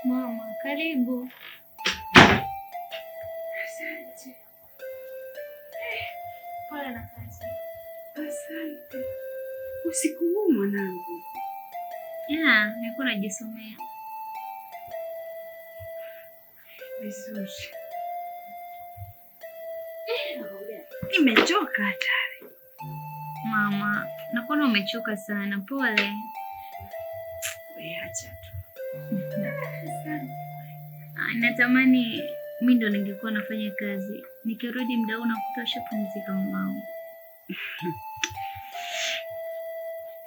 Mama, karibu. Asante. Pole na kazi. Asante. Usiku huu mwanangu. Ya, nilikuwa najisomea. Vizuri. Nimechoka hatari. Mama, nakuona umechoka sana. Pole. Wewe acha tu. Asante. Ah, natamani mi ndo ningekuwa nafanya kazi. Nikirudi muda huu nakuta ushapumzika mamangu.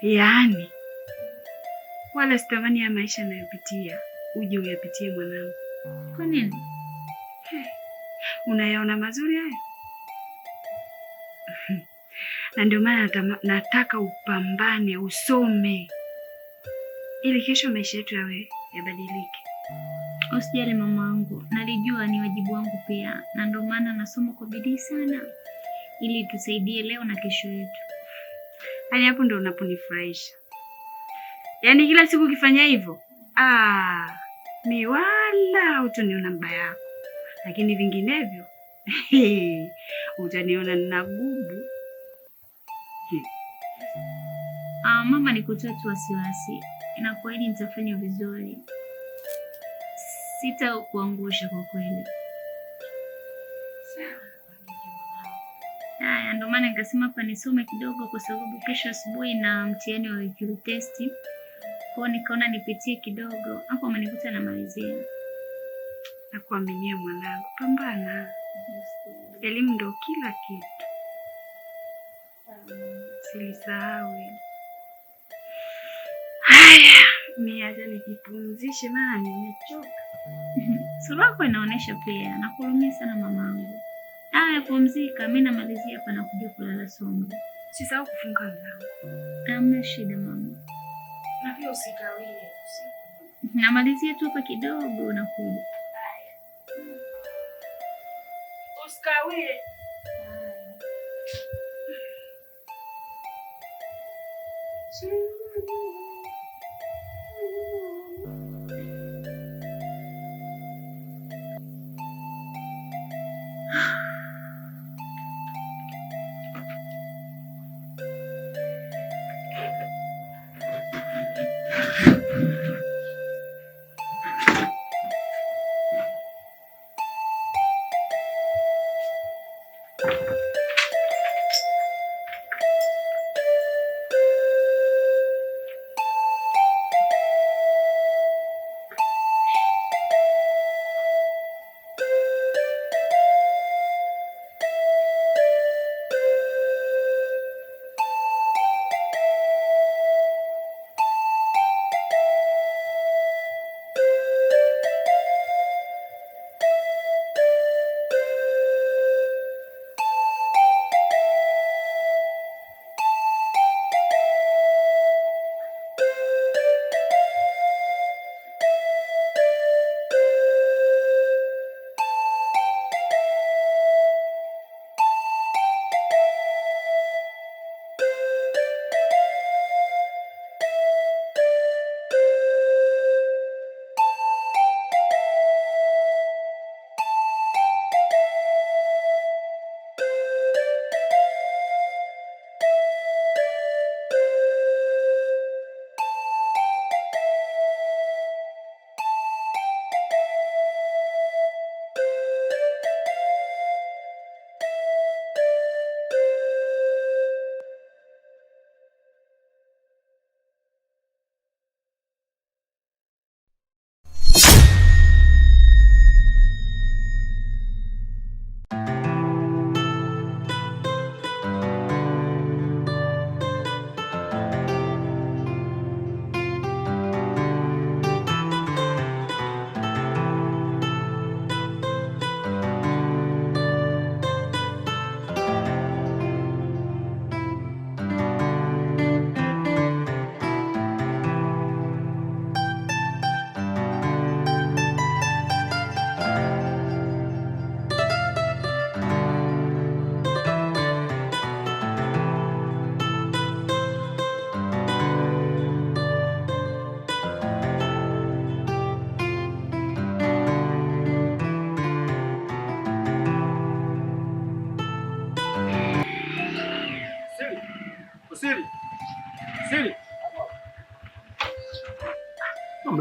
Yaani wala sitamani ya maisha nayopitia uje uyapitie mwanangu. Kwa nini? Unayaona mazuri haya? Na ndio maana nataka upambane, usome ili kesho maisha yetu yawe yabadilike. Usijali mamangu, nalijua ni wajibu wangu pia, na ndio maana nasoma kwa bidii sana ili tusaidie leo na kesho yetu. Yaani hapo ndo unaponifurahisha. Yaani kila siku ukifanya hivyo, mi wala hutoniona mbaya yako, lakini vinginevyo utaniona nina gubu. Ah, mama, nikutoa tu wasiwasi na kuahidi nitafanya vizuri, sitakuangusha kwa kweli. Haya, ndio maana nikasema hapa nisome kidogo, kwa sababu kesho asubuhi na mtihani wa weekly test. Kwa hiyo nikaona nipitie kidogo hapo, amenikuta namalizia. Nakuaminia mwanangu, pambana. Elimu ndo kila kitu, silisahau hilo. Haya, mi acha nijipumzishe, maana nimechoka. Sura yako inaonyesha pia, nakuhurumia sana mamangu. Haya, pumzika, mi namalizia hapa na kuja kulala somo. Sisahau kufunga mlango. Hamna shida mama, Na pia usikawie usiku. Namalizia tu hapa kidogo nakuja. Usikawie.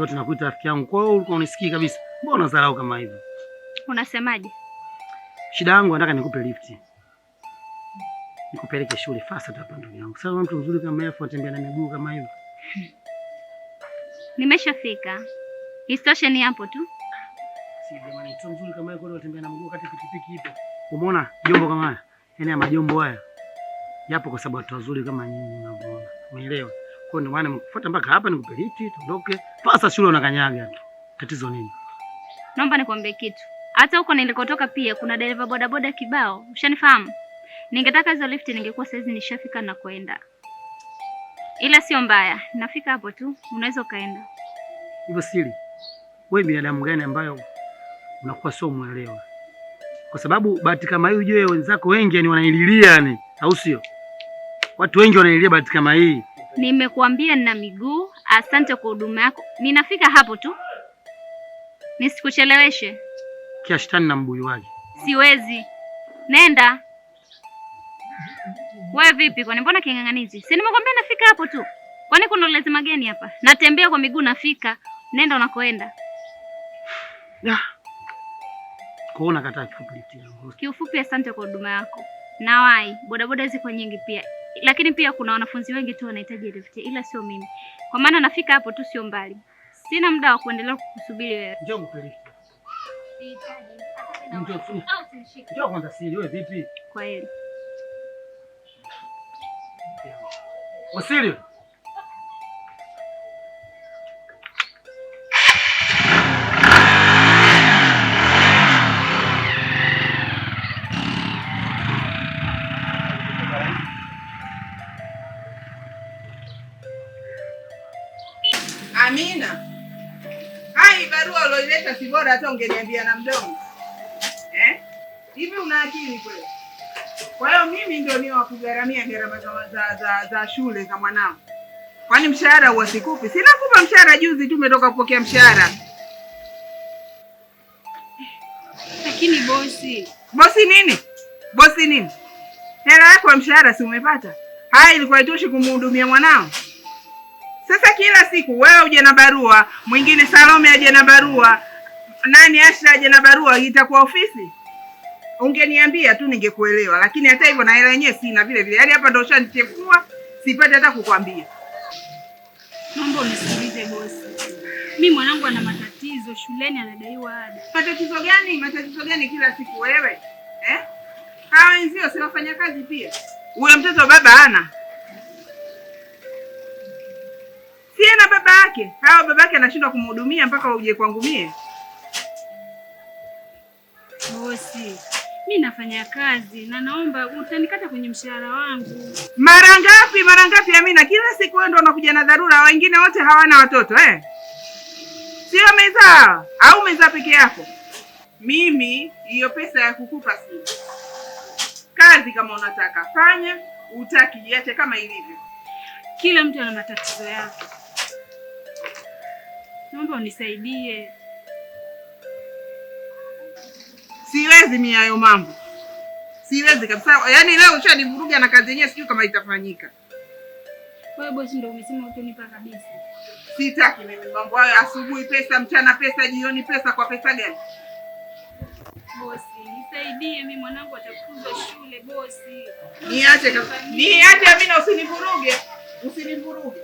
Wakati nakuita rafiki yangu, kwa hiyo ulikuwa unisikii kabisa. Mbona unadharau kama hivyo? Unasemaje? Shida yangu nataka nikupe lift. Nikupeleke shule fast hapa ndugu yangu. Sasa mtu mzuri kama yeye atembea na miguu kama hivyo. Nimeshafika. Isitoshe ni hapo tu. Si jamani, mtu mzuri kama yeye kwani atembea na mguu kati pikipiki ipo. Umeona jombo kama haya? Yaani ya majombo haya. Yapo kwa sababu watu wazuri kama nyinyi mnavyoona. Umeelewa? Kwa hiyo maana nimekufuata mpaka hapa nikupe lift tuondoke. Fast shule unakanyaga tu. Tatizo nini? Naomba nikwambie kitu. Hata huko nilikotoka pia kuna dereva bodaboda kibao. Ushanifahamu? Ningetaka hizo lift ningekuwa saizi nishafika na kwenda. Ila sio mbaya. Nafika hapo tu, unaweza ukaenda. Hivyo siri. Wewe binadamu gani ambayo unakuwa sio muelewa? Kwa sababu bahati kama hii ujue wenzako wengi yani wanaililia yani, au sio? Watu wengi wanaililia bahati kama hii. Nimekuambia nina miguu, asante kwa huduma yako. Ninafika hapo tu. Nisikucheleweshe. Kia shetani na mbuyu wake. Siwezi. Nenda. Wewe vipi? Kwani mbona king'ang'anizi? Si nimekwambia nafika hapo tu. Kwani kuna lazima gani hapa? Natembea kwa miguu nafika. Nenda unakoenda. Ya. Kwa unakataa kifupi lift yangu. Kiufupi asante kwa huduma yako. Nawai, bodaboda ziko nyingi pia. Lakini pia kuna wanafunzi wengi tu wanahitaji lift ila sio mimi. Kwa maana nafika hapo tu sio mbali. Sina muda wa kuendelea kukusubiri wewe. Njoo nikupe lift. Sihitaji. Au usinishike. Njoo kwanza siri, wewe vipi? Kwa heri. Wasili. Amina, hai barua ulioileta si bora hata ungeniambia na mdomo eh? Hivi una akili kweli? Kwa hiyo mimi ndio ni wa kugharamia gharama za shule za mwanao? Kwani mshahara huwa sikupi? Sina kupa mshahara, juzi tu umetoka kupokea mshahara. Lakini bosi. Bosi nini? Bosi nini? Hela yako ya mshahara si umepata? Haya ilikuwa haitoshi kumhudumia mwanao? Sasa kila siku wewe uje na barua, mwingine Salome aje na barua, nani Asha aje na barua, itakuwa ofisi? Ungeniambia tu ningekuelewa, lakini hata hivyo na hela yenyewe sina vile vile. Yaani hapa ndio ushanichefua, sipati hata kukwambia. Naomba unisikilize bosi. Mimi mwanangu ana matatizo shuleni, anadaiwa ada. Matatizo gani? Matatizo gani kila siku wewe? Eh? Hawa wenzio si wafanya kazi pia. Huyo mtoto baba ana. Si ana baba yake. Hawa babake anashindwa kumhudumia mpaka uje kwangu mie. Bosi, mimi nafanya kazi na naomba utanikata kwenye mshahara wangu. Mara ngapi? Mara ngapi Amina? Kila siku wewe ndio unakuja na dharura, wengine wote hawana watoto eh? Sio umezaa au umezaa peke yako? Mimi hiyo pesa ya kukupa sina. Kazi kama unataka fanya, utaki jiache kama ilivyo. Kila mtu ana matatizo yake. Naomba unisaidie. Siwezi mimi hayo mambo. Siwezi kabisa. Yaani leo ushanivuruga na kazi yenyewe sijui kama itafanyika. Wewe bosi ndio umesema utonipa kabisa. Sitaki mimi mambo hayo, asubuhi pesa, mchana pesa, jioni pesa, kwa pesa gani? Bosi, nisaidie mimi mwanangu atafukuzwa shule bosi. Niache kabisa. Niache Amina, usinivuruge. Usinivuruge.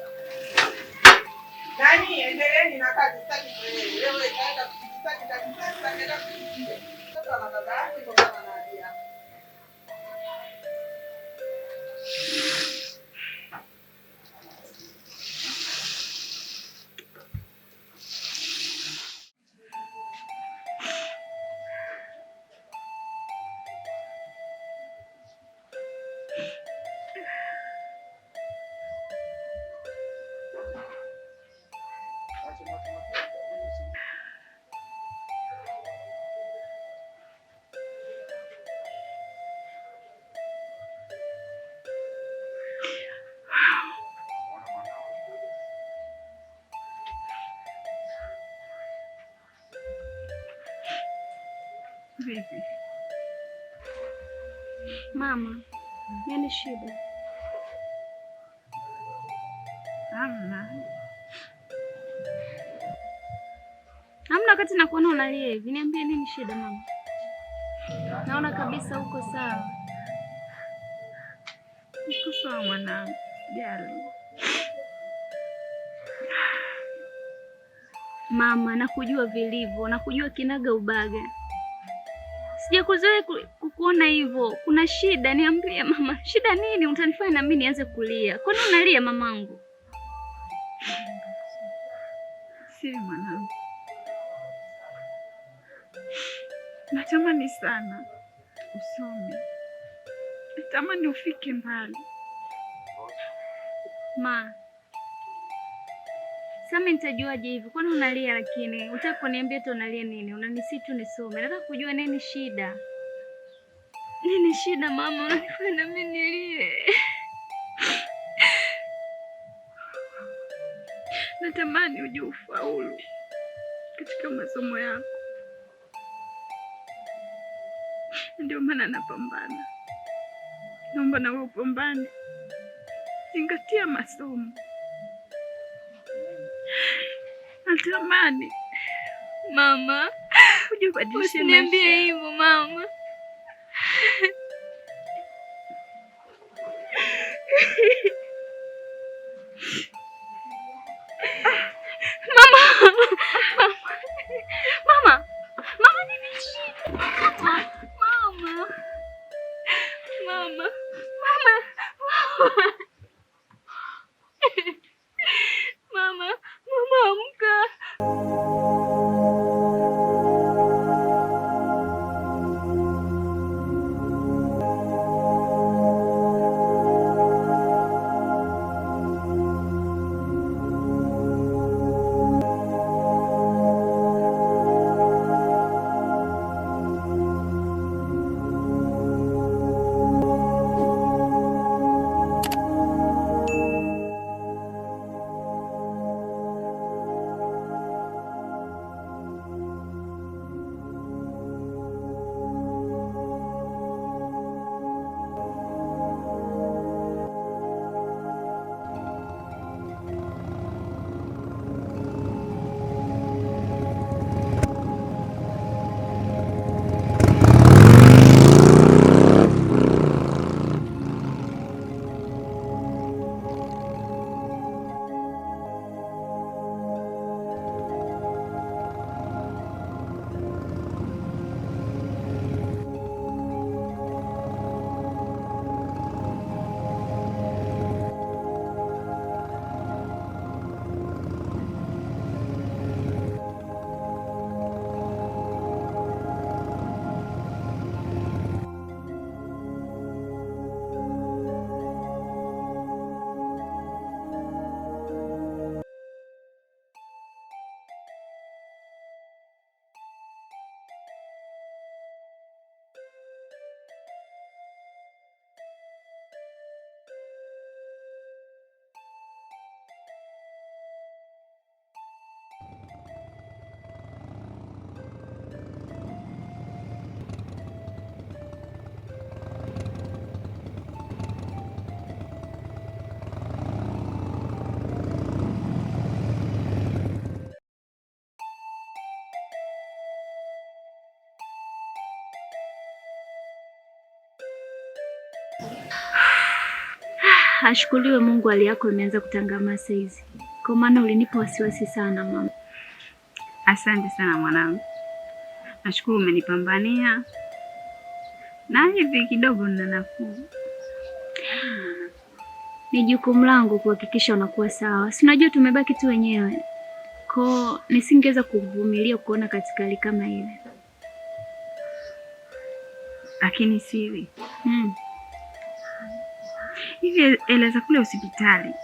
Nani, endeleeni na kazi, sitaki kuelewa. Leo itaenda sitaki sitaki sitaki. Mtoto ana baba yake kwa mama na abi yake. Vipi? Mama, nini shida? Hamna. Wakati nakuona unalia hivi, niambie nini shida mama? Naona kabisa uko sawa. Niko sawa mwanangu, jali. Mama, nakujua vilivyo, nakujua kinaga ubaga. Sijakuzoea kukuona hivyo. Kuna shida, niambie mama. Shida nini? Utanifanya na mimi nianze kulia. Kwani unalia mamangu? Si mwanangu, natamani sana usome, natamani ufike mbali. Ma, sasa nitajuaje hivi? Kwani unalia lakini? Unataka kuniambia tu unalia nini? Unanisi tu nisome. Nataka kujua nini shida. Nini shida mama? Unanifanya mimi nilie. Natamani uje ufaulu katika masomo yako, ndio maana napambana. Naomba na wewe upambane, zingatia masomo. Natamani mama uje ubadilishe Usiniambie maisha. hivyo mama. Mama, mama, mama, nini shida? Mama, mama, mama, mama, mama, mama, amka. Ashukuriwe Mungu, hali yako imeanza kutangamaa saizi, kwa maana ulinipa wasiwasi sana mama. Asante sana mwanangu, nashukuru umenipambania na hivi kidogo nina nafuu. Ni jukumu langu kuhakikisha unakuwa sawa, si unajua tumebaki tu wenyewe, ko nisingeweza kuvumilia kuona katika hali kama ile. Lakini Siri, hivi hela za kule hospitali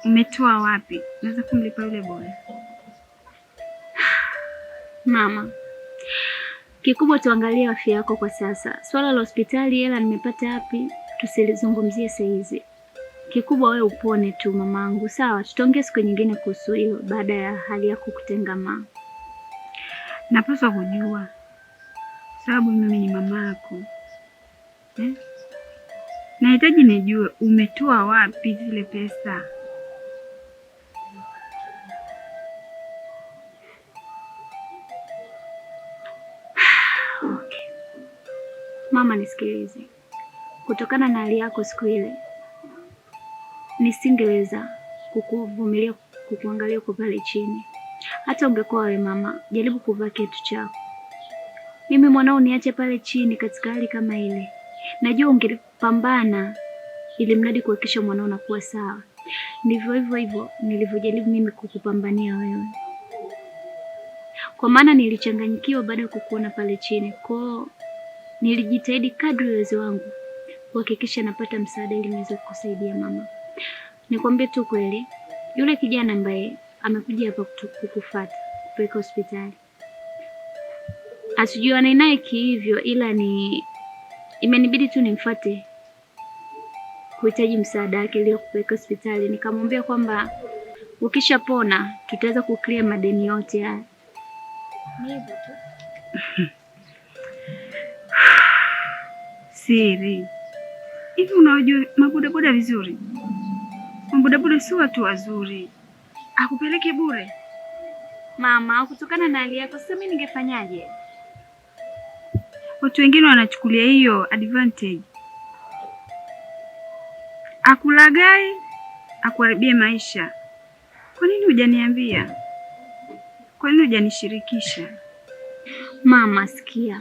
umetoa wapi? Naweza kumlipa yule boya? Mama, kikubwa tuangalie afya yako kwa sasa. Swala la hospitali, hela nimepata wapi, tusilizungumzie saa hizi. Kikubwa wewe upone tu mamangu, sawa? Tutaongea siku nyingine kuhusu hilo baada ya hali yako kutengamaa. Napaswa kujua sababu mimi ni mama yako eh? Nahitaji nijue umetoa wapi zile pesa. Mama, nisikilize. Kutokana na hali yako siku ile, nisingeweza kukuvumilia kukuangalia uko pale chini. Hata ungekuwa wewe mama, jaribu kuvaa kiatu chako. Mimi mwanao niache pale chini katika hali kama ile. Najua ungepambana ili mradi kuhakikisha mwanao anakuwa sawa. Ndivyo hivyo hivyo nilivyojaribu mimi kukupambania wewe. Kwa maana nilichanganyikiwa baada ya kukuona pale chini. Kwa nilijitahidi kadri uwezo wangu kuhakikisha napata msaada ili niweze kukusaidia mama. Nikwambie tu kweli, yule kijana ambaye amekuja hapa kukufuata kupeleka hospitali, asijuane naye kihivyo, ila ni imenibidi tu nimfuate kuhitaji msaada wake ili kupeleka hospitali. Nikamwambia kwamba ukishapona tutaweza kuclear madeni yote haya. Ni hivyo tu. Siri. Hivi unawajua mabodaboda vizuri? Mabodaboda si watu wazuri, akupeleke bure. Mama, kutokana na hali yako sasa mimi ningefanyaje? Watu wengine wanachukulia hiyo advantage, akulagai, akuharibie maisha. Kwa nini hujaniambia? Kwa nini hujanishirikisha? Mama, sikia,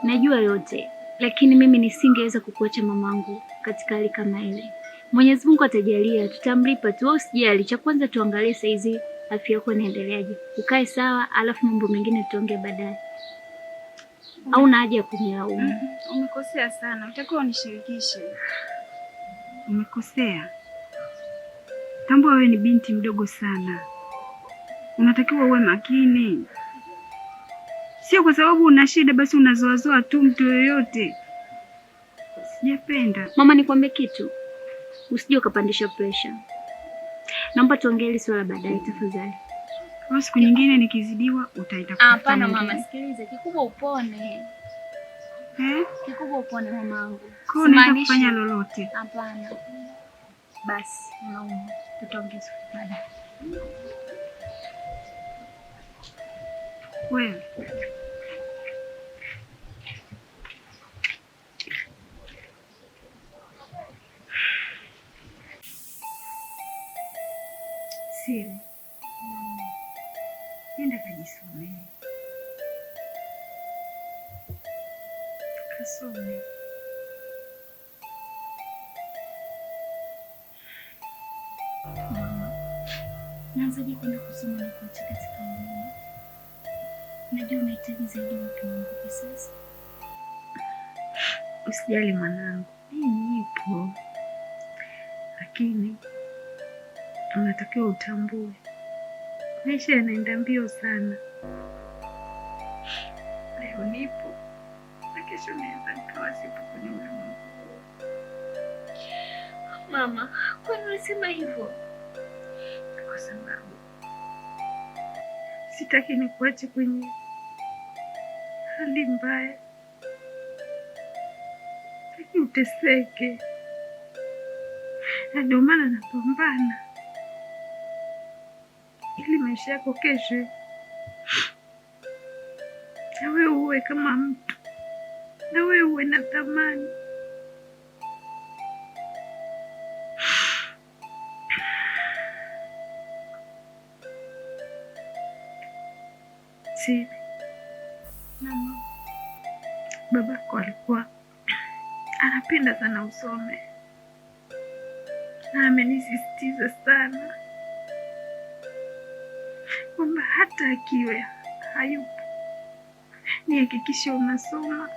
najua yote, lakini mimi nisingeweza kukuacha mamangu katika hali kama ile. Mwenyezi Mungu atajalia, tutamlipa tu, usijali. Cha kwanza tuangalie saizi afya yako inaendeleaje, ukae sawa, alafu mambo mengine tutaongea baadaye. Au na haja ya kunilaumu? Umekosea sana, utakiwa unishirikishe. Umekosea. Tambua wewe ni binti mdogo sana, unatakiwa uwe makini. Sio kwa sababu una shida basi unazoazoa tu mtu yoyote. Sijapenda. Mama, nikwambie kitu, usije ukapandisha pressure. Naomba tuongee hili swala baadaye tafadhali. Kwa siku nyingine nikizidiwa utaita. Hapana mama, sikiliza, kikubwa upone. Eh? Kikubwa upone mamangu. Kwa unaweza kufanya lolote. Hapana. Basi, unaumwa. Tutaongea siku baadaye. Wewe. Siri. Nenda kajisomee. Kasome. Mama, naanzaje kwenda kusoma na kuacha katika elimu? Najua unahitaji zaidi watu wangu kwa sasa. Usijali mwanangu, mimi nipo, lakini unatakiwa utambue maisha yanaenda mbio sana. Leo nipo na kesho naweza nikawa sipo kwenye ulimwengu. Mama, kwani unasema hivyo? Kwa sababu sitaki nikuache kwenye hali mbaya, sitaki uteseke, na ndio maana napambana ili maisha yako kesho na wewe uwe kama mtu, na wewe uwe na thamani. Siri, Mama, babako alikuwa anapenda sana usome na amenisisitiza sana kwamba hata akiwa hayupo nihakikishe unasoma,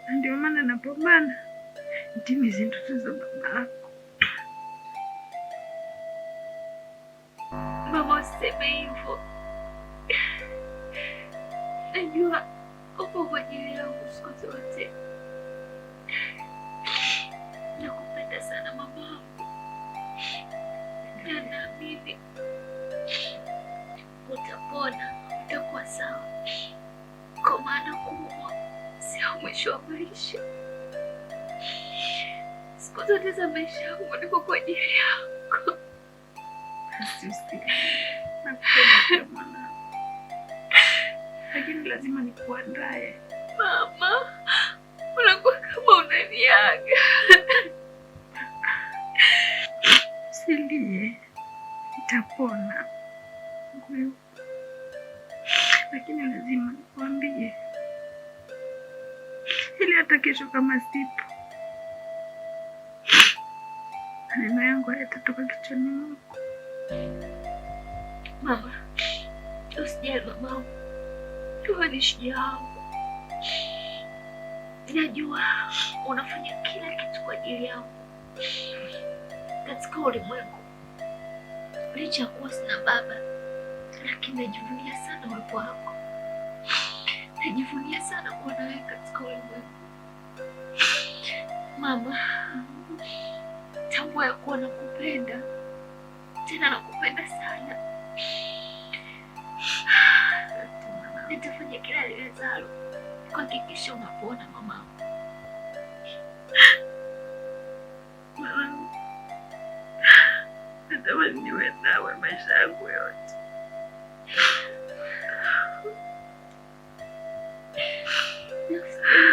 na ndio maana napambana nitimize ndoto za babako. Mama, usiseme hivyo. Najua upo kwa ajili yangu siku zote. Nakupenda sana mamangu, na naamini utapona, utakuwa sawa, kwa maana kuumwa sio mwisho wa maisha. Siku zote za maisha yangu niko kwa ajili yako. Basi usilie. Nakupenda pia mwanangu, lakini Lazima nikuandae. Mama, unakuwa kama unaniaga. Usilie, nitapona. Lakini lazima nikuambie ili hata kesho kama sipo, maneno yangu hayatatoka kichwani mwako. Mama, usijali mamangu, wewe ni shujaa wangu. Najua unafanya kila kitu kwa ajili yangu katika ulimwengu. Licha ya kuwa sina baba, lakini najivunia sana uwepo wako. Najivunia sana kuwa nawe katika ulimwengu. Mama, tambua ya kuwa nakupenda, tena nakupenda sana. Nitafanya kila liwezalo kuhakikisha unapona mama. Mwanangu, natamani niwe nawe maisha yangu yote.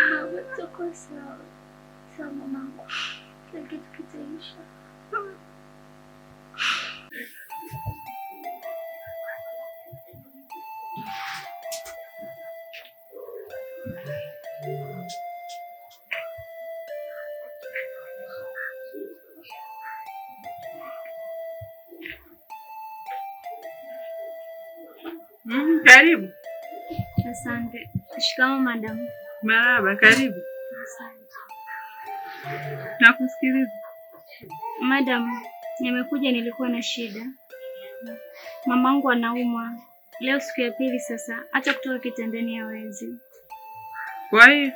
Mama, tutakuwa sawa. Sawa mamangu, kila kitu kitaisha. Karibu. Asante. Shikamoo madam. Marahaba, karibu. Asante. Nakusikiliza. Madam, nimekuja nilikuwa na shida. Mamangu anaumwa. Leo siku ya pili sasa, hata kutoka kitandani hawezi. Kwa hiyo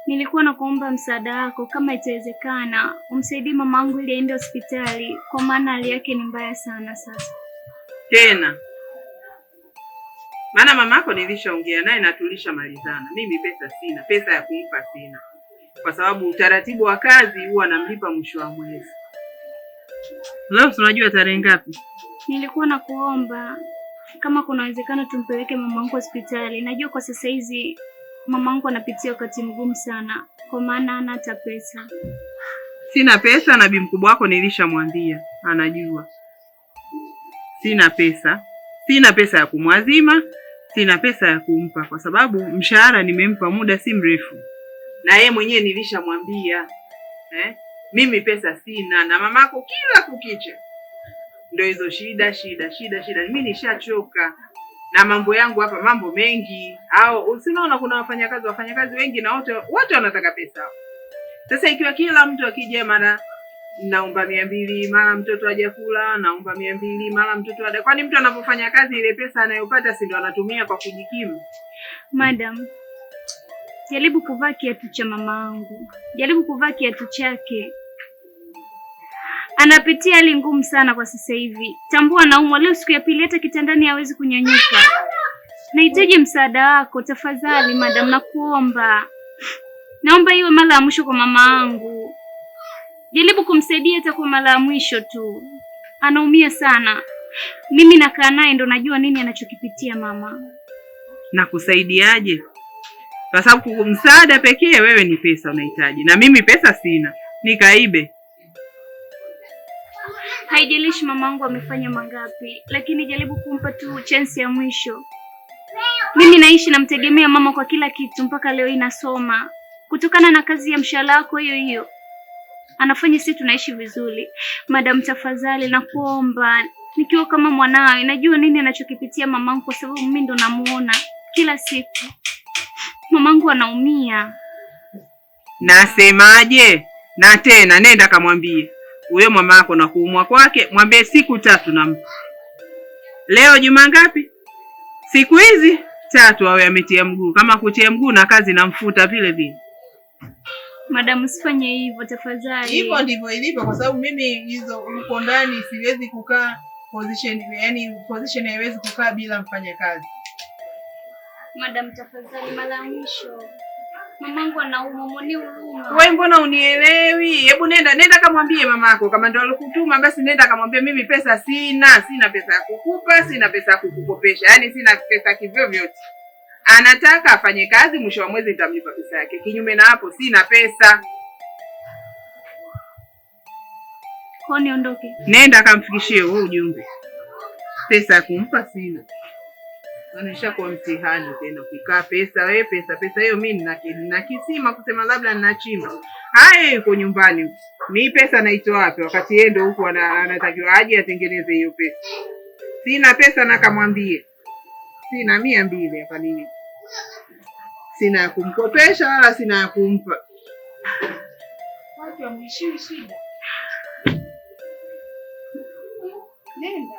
Nilikuwa nakuomba msaada wako kama itawezekana, umsaidie mamangu ili aende hospitali kwa maana hali yake ni mbaya sana sasa. Tena maana mamako nilishaongea naye na tulishamalizana. Mimi pesa sina, pesa ya kumpa sina, kwa sababu utaratibu wa kazi huwa namlipa mwisho wa mwezi. Leo tunajua tarehe ngapi? Nilikuwa nakuomba kama kuna uwezekano tumpeleke mamangu hospitali. Najua kwa sasa hizi mamangu anapitia wakati mgumu sana, kwa maana hana hata pesa. Sina pesa na bi mkubwa wako nilishamwambia, anajua. Sina pesa, sina pesa ya kumwazima, sina pesa ya kumpa, kwa sababu mshahara nimempa muda si mrefu, na yeye mwenyewe nilishamwambia eh? Mimi pesa sina, na mamako kila kukicha ndio hizo shida shida shida shida. Mimi nishachoka na mambo yangu hapa, mambo mengi. Au usinaona kuna wafanyakazi wengi na wote wote wanataka pesa. Sasa ikiwa kila mtu akija, mara naomba 200, mara mtoto hajakula naomba 200, mara mtoto ada. Kwani mtu anapofanya kazi ile pesa anayopata si ndio anatumia kwa kujikimu? Madam, jaribu kuvaa kiatu cha mama yangu, jaribu kuvaa kiatu chake. Anapitia hali ngumu sana kwa sasa hivi. Tambua anaumwa, leo siku ya pili hata kitandani hawezi kunyanyuka. Nahitaji msaada wako tafadhali madam, nakuomba. Naomba iwe mara ya mwisho kwa mama yangu. Jaribu kumsaidia hata kwa mara ya mwisho tu. Anaumia sana. Mimi nakaa naye ndo najua nini anachokipitia mama. Na kusaidiaje? Kwa sababu msaada pekee wewe ni pesa unahitaji, na mimi pesa sina, nikaibe? Haijalishi mamangu amefanya mangapi, lakini jaribu kumpa tu chance ya mwisho. Mimi naishi namtegemea mama kwa kila kitu, mpaka leo inasoma kutokana na kazi ya mshahara wako hiyo hiyo anafanya, sisi tunaishi vizuri. Madam, tafadhali nakuomba, nikiwa kama mwanawe, najua nini anachokipitia mamangu, kwa sababu mimi ndo namuona kila siku. Mamangu anaumia. Nasemaje? Na tena nenda kamwambie huyo mama yako na kuumwa kwake, mwambie siku 3 nampa. Leo juma ngapi? Siku hizi 3 awe ametia mguu. Kama kutia mguu na kazi namfuta vile vile. Madam, usifanye hivyo tafadhali. Hivyo ndivyo ilivyo, kwa sababu mimi hizo huko ndani siwezi kukaa position, yani position haiwezi kukaa bila mfanyakazi. Madam, tafadhali, mara ya mwisho. Mamangu anaumwa, mwonee huruma. Wewe mbona unielewi? Hebu nenda kamwambie mamako, kama ndio alikutuma basi nenda kamwambie mimi pesa sina, sina pesa ya kukupa, sina pesa ya kukukopesha. Yaani sina pesa kivyo vyote. Anataka afanye kazi, mwisho wa mwezi nitamlipa pesa yake. Kinyume na hapo, sina pesa. Kwa niondoke? Nenda kamfikishie huo ujumbe. Pesa ya kumpa sina. Naonyesha kwa mtihani tena kuikaa pesa wewe, pesa pesa hiyo mimi nina kisima kusema labda ninachimba. Haya, yuko nyumbani. Mi pesa naitoa wapi wakati yeye ndio huku anatakiwa aje atengeneze hiyo pesa. Sina pesa na kamwambie. Sina 200 hapa nini. Sina ya kumkopesha wala sina ya kumpa. Watu wamwishiwi shida. Nenda.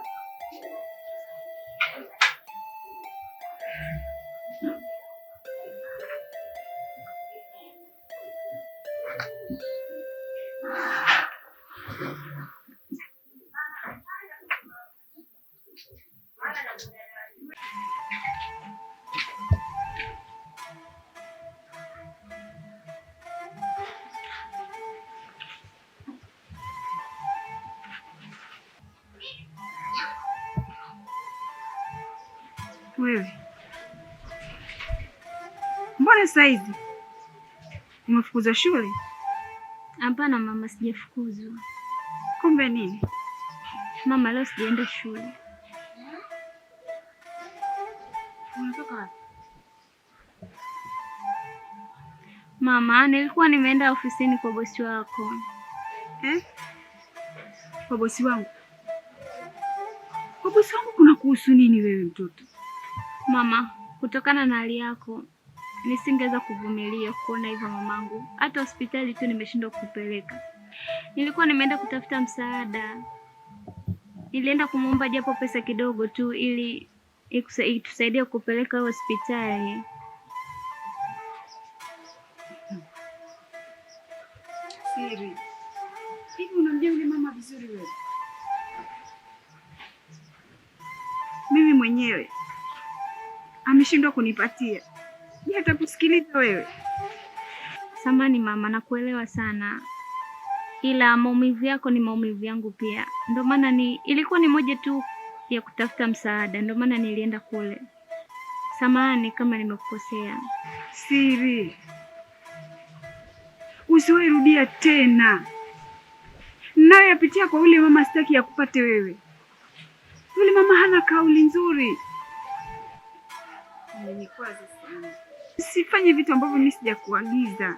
Wewe mbona saizi umefukuzwa shule? Hapana mama, sijafukuzwa. Kumbe nini? Mama, leo sijaenda shule. Unatoka wapi? Mama, nilikuwa nimeenda ofisini kwa bosi wako. Eh? Kwa bosi wangu? Kwa bosi wangu kuna kuhusu nini wewe mtoto? Mama, kutokana na hali yako nisingeweza kuvumilia kuona hivyo mamangu. Hata hospitali tu nimeshindwa kupeleka. Nilikuwa nimeenda kutafuta msaada. Nilienda kumuomba japo pesa kidogo tu ili itusaidie kupeleka hospitali. Siri. Hivi unamjua yule mama vizuri wewe? Mimi mwenyewe ameshindwa kunipatia. Je, atakusikiliza wewe? Samani mama, nakuelewa sana, ila maumivu yako ni maumivu yangu pia. Ndio maana ilikuwa ni moja tu ya kutafuta msaada, ndio maana nilienda kule. Samahani kama nimekukosea. Siri, usiwahi rudia tena. Ninayoyapitia kwa yule mama sitaki yakupate wewe. Yule mama hana kauli nzuri. Umenikwaza sana. Usifanye vitu ambavyo mimi sijakuagiza.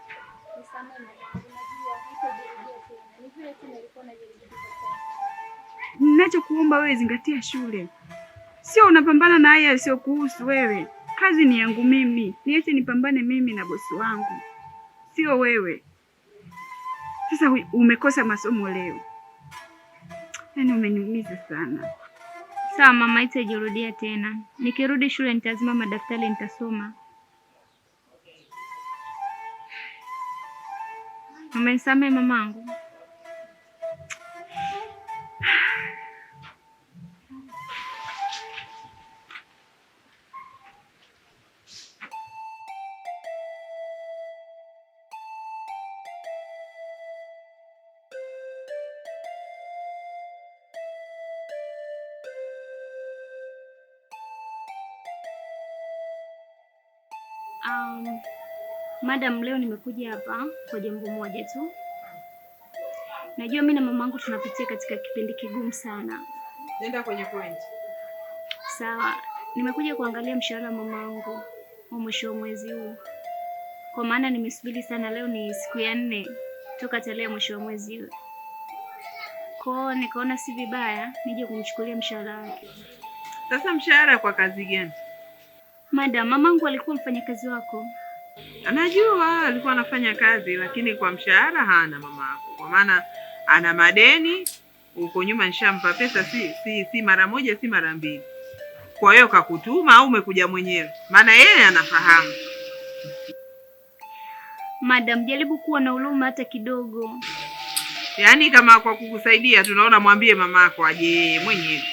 Ninachokuomba wewe, zingatia shule, sio unapambana na haya yasiyokuhusu wewe. Kazi ni yangu mimi, niache nipambane mimi na bosi wangu, sio wewe. Sasa umekosa masomo leo, yaani umeniumiza sana. Sawa mama, haitajirudia tena. Nikirudi shule nitazima madaftari, nitasoma. Umenisamehe mamangu? Madam, leo nimekuja hapa kwa jambo moja tu. Najua mimi na mamangu tunapitia katika kipindi kigumu sana. Nenda kwenye point. Sawa, nimekuja kuangalia mshahara wa mamangu wa mwisho wa mwezi huu, kwa maana nimesubiri sana. Leo ni siku ya 4 toka tarehe mwisho wa mwezi huu, kwao nikaona si vibaya nije kumchukulia mshahara wake. Sasa mshahara kwa kazi gani? Madam, mamangu alikuwa mfanyakazi wako. Anajua alikuwa anafanya kazi, lakini kwa mshahara hana mama yako, kwa maana ana madeni huko nyuma. Nishampa pesa si mara moja, si mara mbili. Kwa hiyo kakutuma au umekuja mwenyewe? Maana yeye anafahamu. Madam, jaribu kuwa na huruma hata kidogo. Yaani kama kwa kukusaidia tunaona, mwambie mamako aje yeye mwenyewe,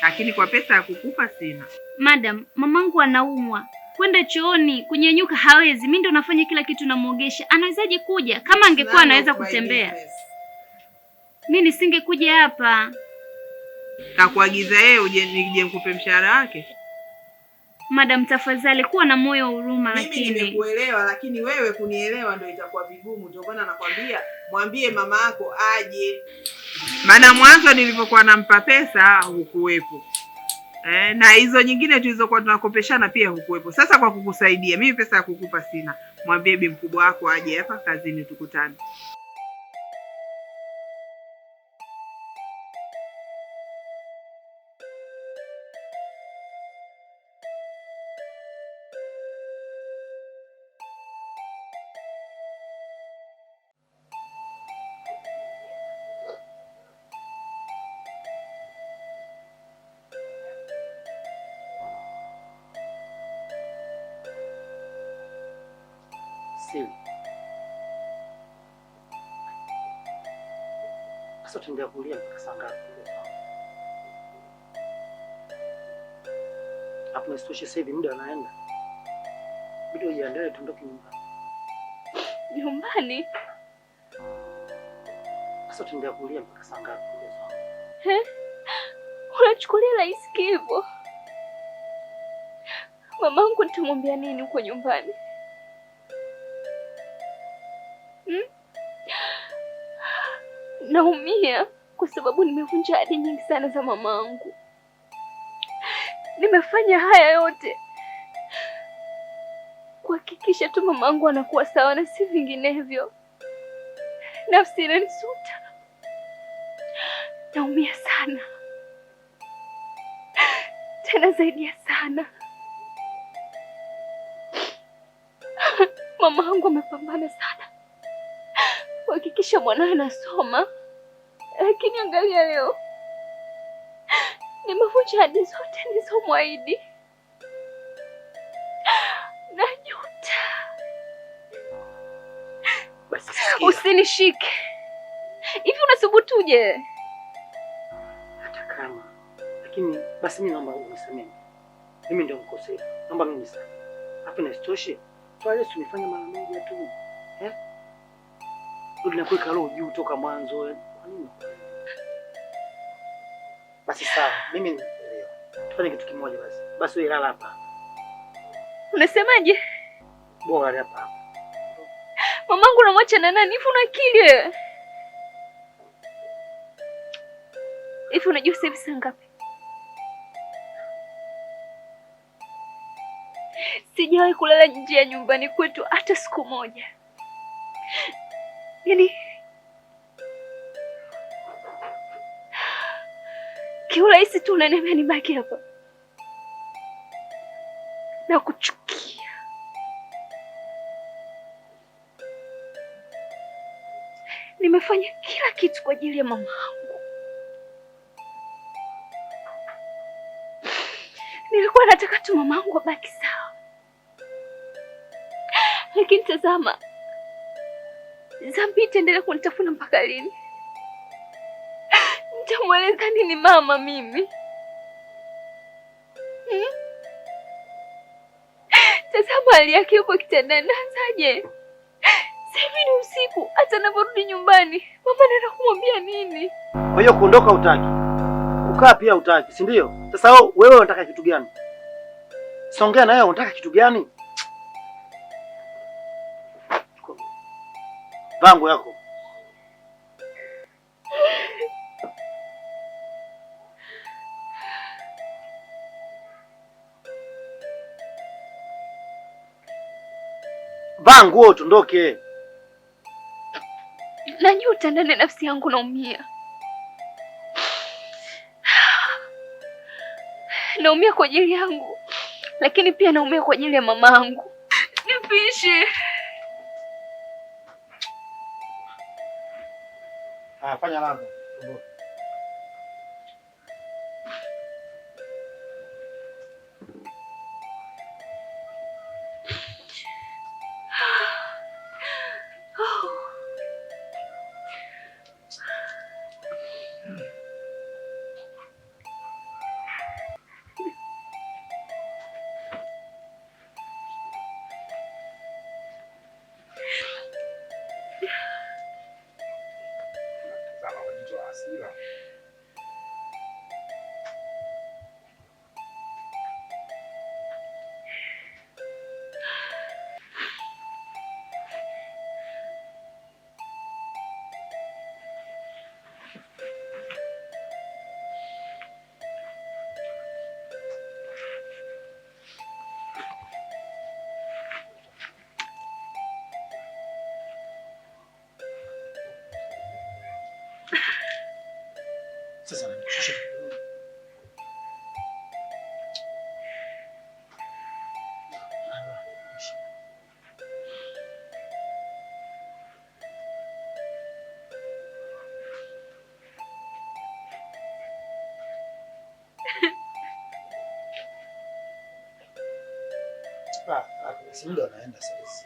lakini kwa pesa ya kukupa sina. Madam, mamangu anaumwa, kwenda chooni, kunyenyuka hawezi. Mimi ndo nafanya kila kitu, namuogesha. Anawezaje kuja? Kama angekuwa anaweza kutembea, mimi nisingekuja hapa. Kakuagiza yeye uje nije nikupe mshahara wake? Madam, tafadhali kuwa na moyo wa huruma. Mimi Lakini nimekuelewa, lakini wewe kunielewa ndio itakuwa vigumu. Ndio maana nakwambia mwambie mama yako aje. Maana mwanzo nilivyokuwa nampa pesa hukuwepo. Na hizo nyingine tulizokuwa tunakopeshana pia hukuwepo. Sasa kwa kukusaidia, mimi pesa ya kukupa sina. Mwambie bi mkubwa wako aje hapa kazini tukutane. Sili. Sasa utaendelea kulia mpaka saa ngapi? Hapo isitoshe sasa hivi muda unaenda. Bidi ujiandae tuondoke nyumbani. Nyumbani? Sasa utaendelea kulia mpaka saa ngapi? Unachukulia rahisi hivyo? Mamangu nitamwambia nini huko nyumbani? Naumia kwa sababu nimevunja ahadi nyingi sana za mamangu. Nimefanya haya yote kuhakikisha tu mamangu anakuwa sawa na si vinginevyo. Nafsi inanisuta. Naumia sana. Tena zaidi ya sana. Mamangu amepambana sana kuhakikisha mwanawe anasoma, lakini angalia leo nimevunja ahadi zote nilizomwahidi. Najuta. Basi sikia. Usinishike hivi, unasubutuje? Hata kama lakini basi mimi naomba unisamehe. Mimi ndio mkosefu. Naomba mimi nisamehe. Hapo na isitoshe, swala Yesu tumefanya mara moja tu. Eh? Ndio tunakuweka roho juu toka mwanzo. Kwa nini? Basi sawa, mimi nimekuelewa. Tufanye kitu kimoja basi. Basi wewe lala hapa. Unasemaje? Bora lala hapa. Mamangu unamwacha na nani? Hivi una akili wewe? Hivi unajua sasa hivi saa ngapi? Sijawahi kulala nje ya nyumbani kwetu hata siku moja. Yaani kiurahisi tu unaniambia nibaki hapa. Nakuchukia. Nimefanya kila kitu kwa ajili ya mama yangu. Nilikuwa nataka tu mama yangu abaki sawa, lakini tazama, dhambi itaendelea kunitafuna mpaka lini? Nitamweleza nini mama mimi? Tazama hali yake, yupo kitandani, naanzaje? Sasa hivi ni usiku, hata anaporudi nyumbani mama naenda kumwambia nini? Kwa hiyo kuondoka hutaki, kukaa pia hutaki, si ndio? Sasa wewe unataka kitu gani? Songea na wewe, unataka kitu gani? Vangu yako. Vaa nguo tuondoke. Najuta ndani ya nafsi yangu, naumia. Naumia kwa ajili yangu, lakini pia naumia kwa ajili ya mamangu. Nipishe. Ah, fanya lango. Tazama kwa jicho la hasira. Haraka, si muda unaenda sasa.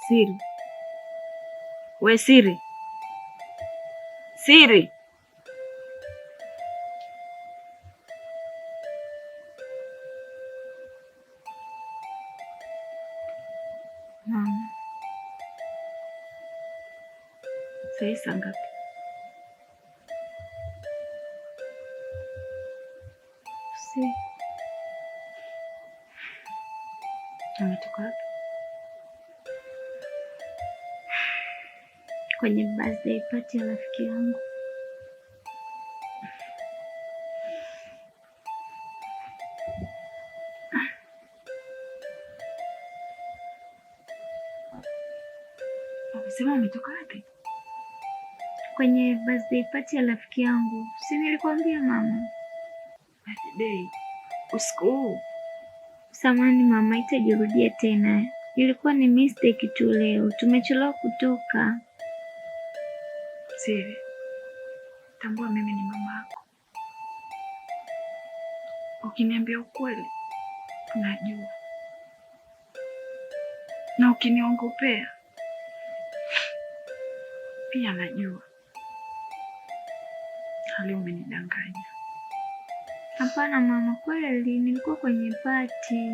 Siri, we Siri, Siri. Mama, Sahii saa ngapi? usiku. Umetoka wapi? Kwenye birthday party ya rafiki yangu. Umesema umetoka wapi? Kwenye birthday party ya rafiki yangu. Si nilikwambia mama? Birthday usiku huu? Samahani mama, itajirudia tena. Ilikuwa ni mistake tu leo. Tumechelewa kutoka. Siri, tambua mimi ni mama yako. Ukiniambia ukweli najua, na ukiniongopea pia najua. Hali umenidanganya. Hapana mama, kweli nilikuwa kwenye party.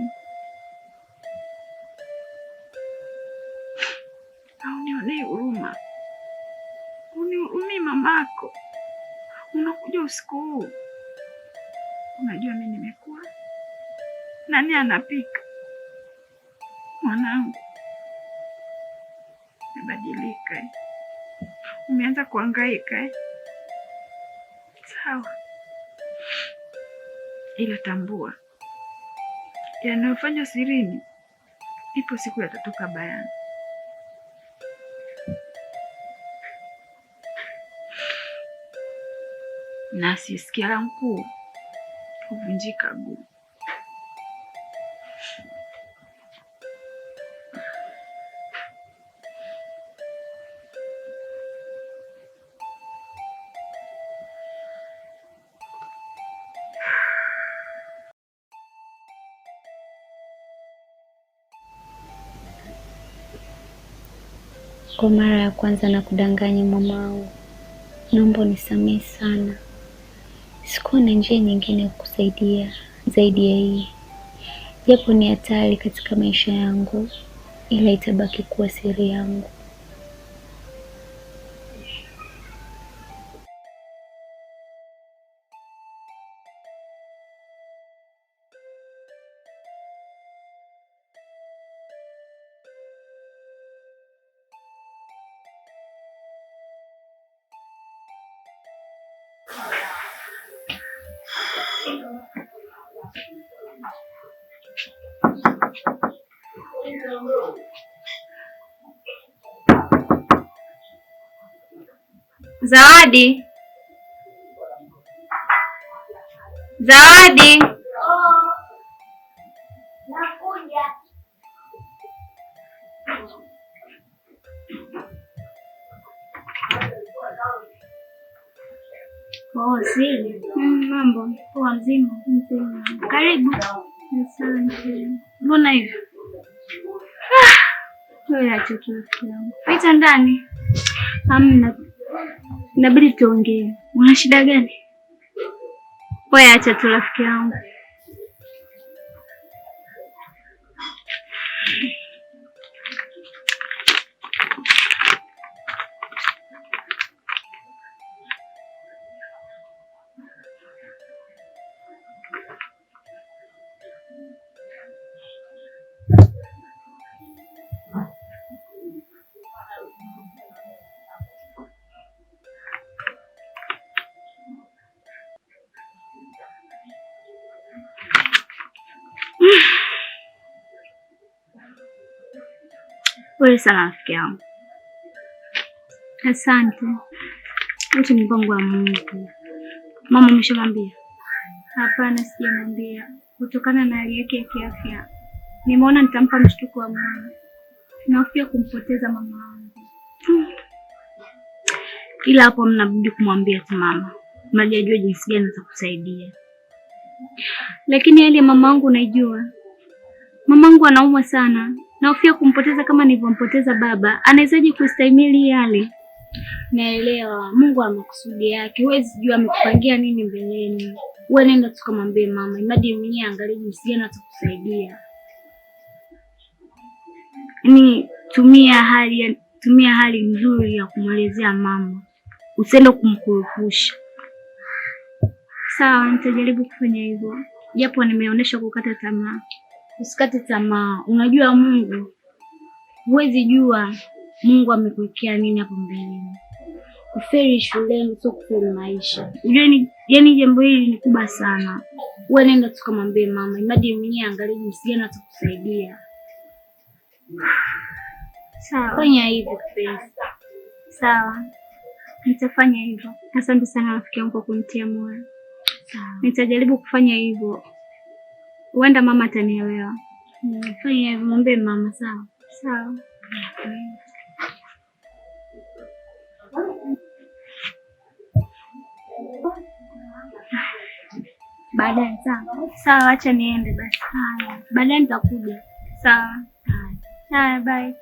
Haunionei huruma, unihurumii mamako. Unakuja usiku huu, unajua mi nimekuwa nani anapika? Mwanangu, umebadilika eh? Umeanza kuhangaika eh? Sawa, ila tambua yanayofanywa sirini, ipo siku yatatoka bayana. Na asiyesikia la mkuu huvunjika guu. Kwa mara ya kwanza na kudanganya mamangu. Naomba unisamehe sana. Sikuwa na njia nyingine ya kukusaidia zaidi ya hii. Japo ni hatari katika maisha yangu, ila itabaki kuwa siri yangu. Zawadi, Zawadi. Oh, nakuja. Oh, siri. Mambo poa? Mzima? Mzima. Karibu. Asante. Mbona hivyo? Wewe acha tu rafiki yangu. Pita ndani. Hamna. Inabidi tuongee. Una shida gani? Wewe acha tu rafiki yangu. Pole sana rafiki yangu. Asante. Wote ni mpango wa Mungu. Mama umeshamwambia? Hapana, sijamwambia. Kutokana na hali yake ya kiafya, nimeona nitampa mshtuko wa moyo. Nahofia kumpoteza mama wangu. Ila hapo mnabidi kumwambia tu mama, mradi ajue jinsi gani atakusaidia. Lakini hali ya mama wangu unaijua. Mamangu anaumwa sana. Nahofia kumpoteza kama nilivyompoteza baba. Anawezaje kustahimili hii hali? Naelewa Mungu ana makusudi yake, huwezi jua amekupangia nini mbeleni. Wewe nenda tukamwambie mama, imadi mwenyewe angalie jinsi gani atakusaidia. Yaani tumia hali nzuri ya kumwelezea mama, usiende kumkurupusha. Sawa, nitajaribu kufanya hivyo, japo nimeonyesha kukata tamaa. Usikate tamaa, unajua Mungu, huwezi jua Mungu amekuwekea nini hapo mbeleni. Kufeli shuleni sio kufeli maisha. Unajua yaani jambo hili ni kubwa sana. Wewe nenda tukamwambie mama, imadi mwenyewe angalie jinsi gani atakusaidia. Sawa, fanya hivyo kipenzi. Sawa, nitafanya hivyo. Asante sana rafiki yangu kwa kunitia moyo. Sawa, nitajaribu kufanya hivyo. Huenda mama atanielewa. Fanya hivyo, mwambie mama. Sawa sawa. Baadaye. Sawa sawa, acha niende basi. Haya, baadaye nitakuja. Sawa. Haya, bye.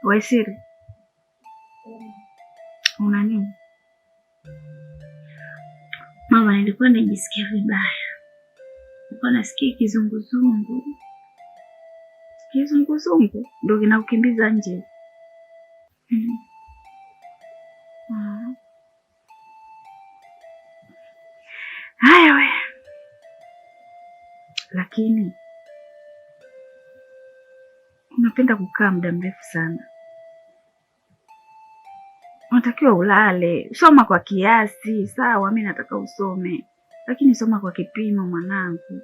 Waisiri, una nini? Mama, nilikuwa najisikia vibaya, nilikuwa nasikia kizunguzungu. Kizunguzungu ndio kinakukimbiza nje? Mm. Haya we, lakini unapenda kukaa muda mrefu sana. Unatakiwa ulale, soma kwa kiasi. Sawa, mi nataka usome, lakini soma kwa kipimo mwanangu.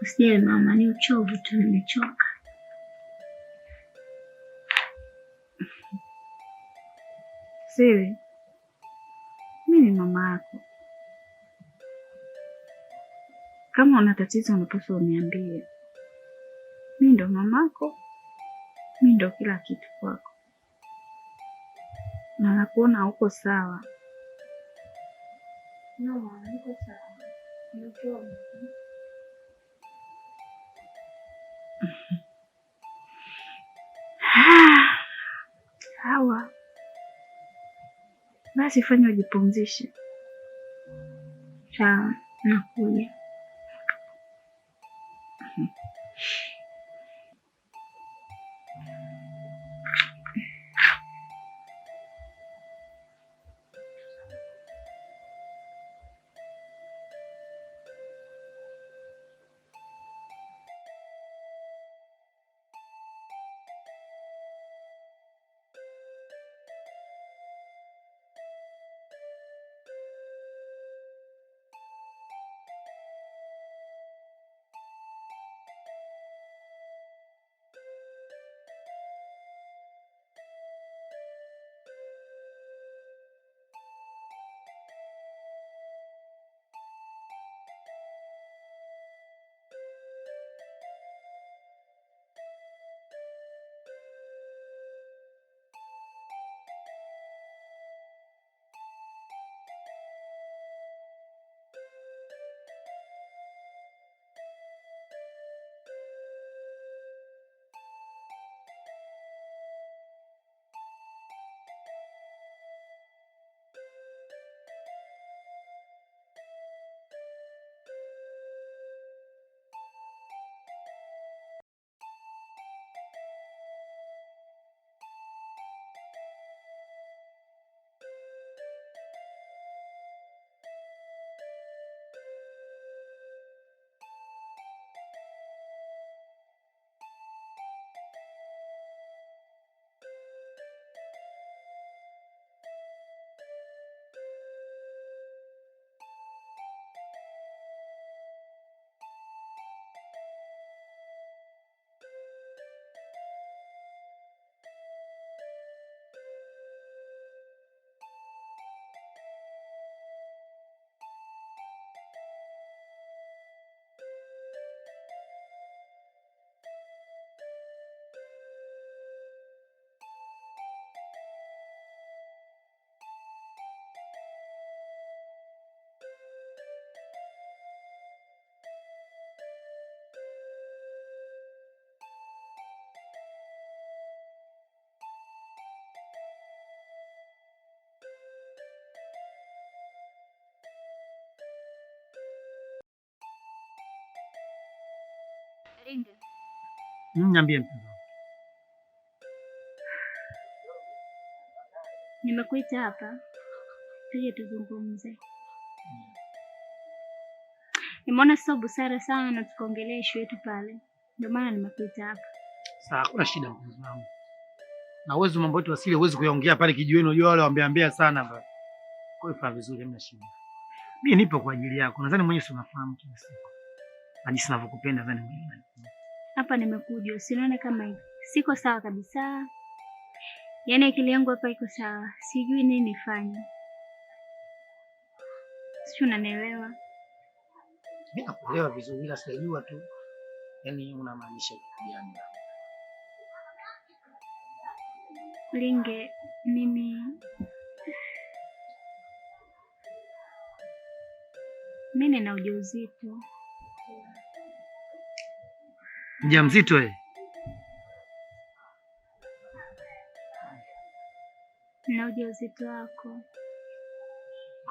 Usijali mama, ni uchovu tu, nimechoka. Siri, mi ni mama yako. Kama una tatizo unapaswa uniambie. Mi ndo mamako, mi ndo kila kitu kwako, na nakuona uko sawa. No, mama, niko sawa. Ni uchovu. Sawa basi, fanya ujipumzishe. Sawa, nakuja. Linge, Niambie mpenzi wangu. nimekuita hapa tuje tuzungumze. Nimeona sio busara sana tukaongelea ishu yetu pale, ndio maana nimekuita hapa. Sawa, hakuna shida mpenzi wangu. Na uwezo mambo yetu asili huwezi kuyaongea pale kijiweni, unajua wale waambeambea sana pale. Kwa hiyo fanya vizuri, hamna shida. Mimi nipo kwa ajili yako. Nadhani mwenyewe si unafahamu kila siku. Na jinsi ninavyokupenda nadhani mwenyewe unajua. Hapa nimekuja, usinione kama hivi, siko sawa kabisa. Yaani akili yangu hapa iko sawa, sijui nini nifanye, sijui unanielewa? Mimi nakuelewa vizuri ila sijajua tu yaani unamaanisha kitu gani. Linge, mimi nina ujauzito. Mjamzito eh? Na ujauzito wako.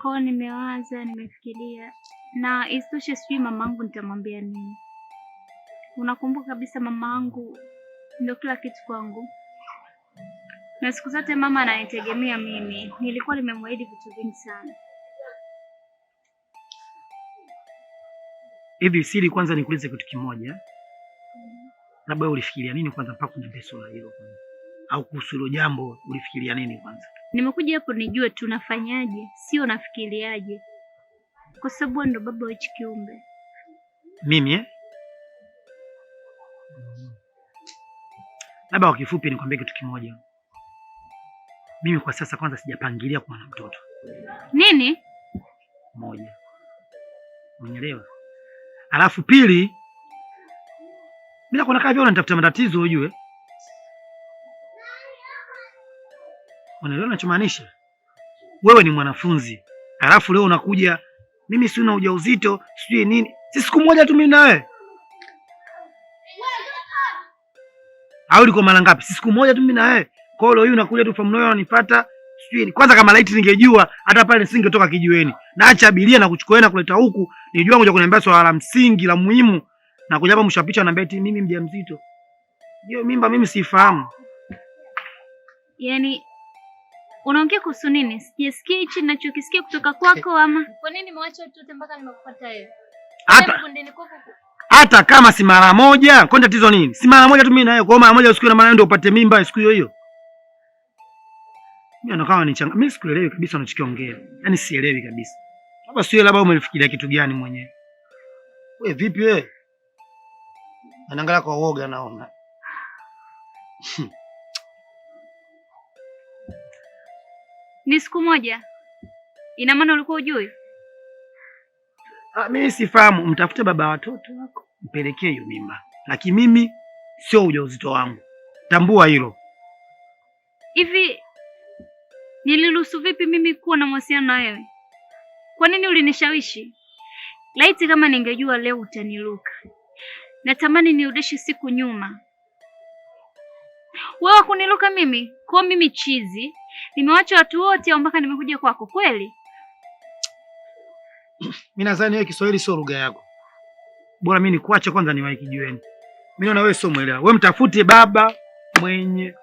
Kwao nimewaza, nimefikiria, na isitoshe sijui mamangu nitamwambia nini. Unakumbuka kabisa mamangu ndio kila kitu kwangu, na siku zote mama ananitegemea mimi. Nilikuwa nimemwahidi vitu vingi sana. Hivi Siri, kwanza nikuulize kitu kimoja. Labda wewe ulifikiria nini kwanza mpaka kuniambia swala hilo kwanza? Au kuhusu hilo jambo ulifikiria nini kwanza? Nimekuja hapo nijue tunafanyaje, sio nafikiriaje, kwa sababu wewe ndo baba wa hichi kiumbe. Mimi eh? Labda kwa kifupi nikwambie kitu kimoja. Mimi kwa sasa kwanza sijapangilia kuwa na mtoto. Nini? Moja. Umeelewa? Alafu pili, bila kuona kama vile unanitafuta matatizo ujue. Unaelewa ninachomaanisha? Wewe ni mwanafunzi. Alafu leo unakuja mimi si una ujauzito, sijui nini. Si siku moja tu mimi na wewe. Au ilikuwa mara ngapi? Si siku moja tu mimi na wewe. Kwa hiyo leo hii unakuja tu from nowhere unanifuata. Sijui kwanza kama laiti ningejua hata pale nisingetoka kijiweni. Naacha abiria na kuchukua na kuleta huku, nijua ngoja kuniambia swala la msingi la muhimu na kuja hapa mwisho wa picha ananiambia eti mimi mjamzito. Hiyo mimba mimi siifahamu. Yaani unaongea kuhusu nini? Sijasikia hichi ninachokisikia kutoka kwako ama? Kwa nini nimewacha watu wote mpaka nimekufuata wewe? Hata Kundini kwako hata kama si mara moja, kwani tatizo nini? Si mara moja tu mimi na wewe. Kwa hiyo mara moja usiku na mara ndio upate mimba siku hiyo hiyo. Mimi naona ni changa. Mimi sikuelewi kabisa unachokiongea. Yaani sielewi kabisa. Labda sio, labda umelifikiria kitu gani mwenyewe. Wewe vipi wewe? Anaangalia kwa uoga naona. Ni siku moja. Ina maana ulikuwa hujui? Ah, mimi sifahamu. Mtafute baba watoto wako, mpelekee hiyo mimba. Lakini mimi sio ujauzito wangu. Tambua hilo. Hivi niliruhusu vipi mimi kuwa na mahusiano na wewe? Kwa nini ulinishawishi? Laiti kama ningejua leo utaniluka. Natamani nirudishe siku nyuma. Wewe kuniluka mimi? Kwa mimi chizi. Nimewacha watu wote mpaka nimekuja kwako kweli? Mimi nadhani wewe Kiswahili sio lugha yako. Bora mimi nikuache kwanza niwahi kijiweni. Mimi naona wewe sio mwelewa. Wewe mtafute baba mwenye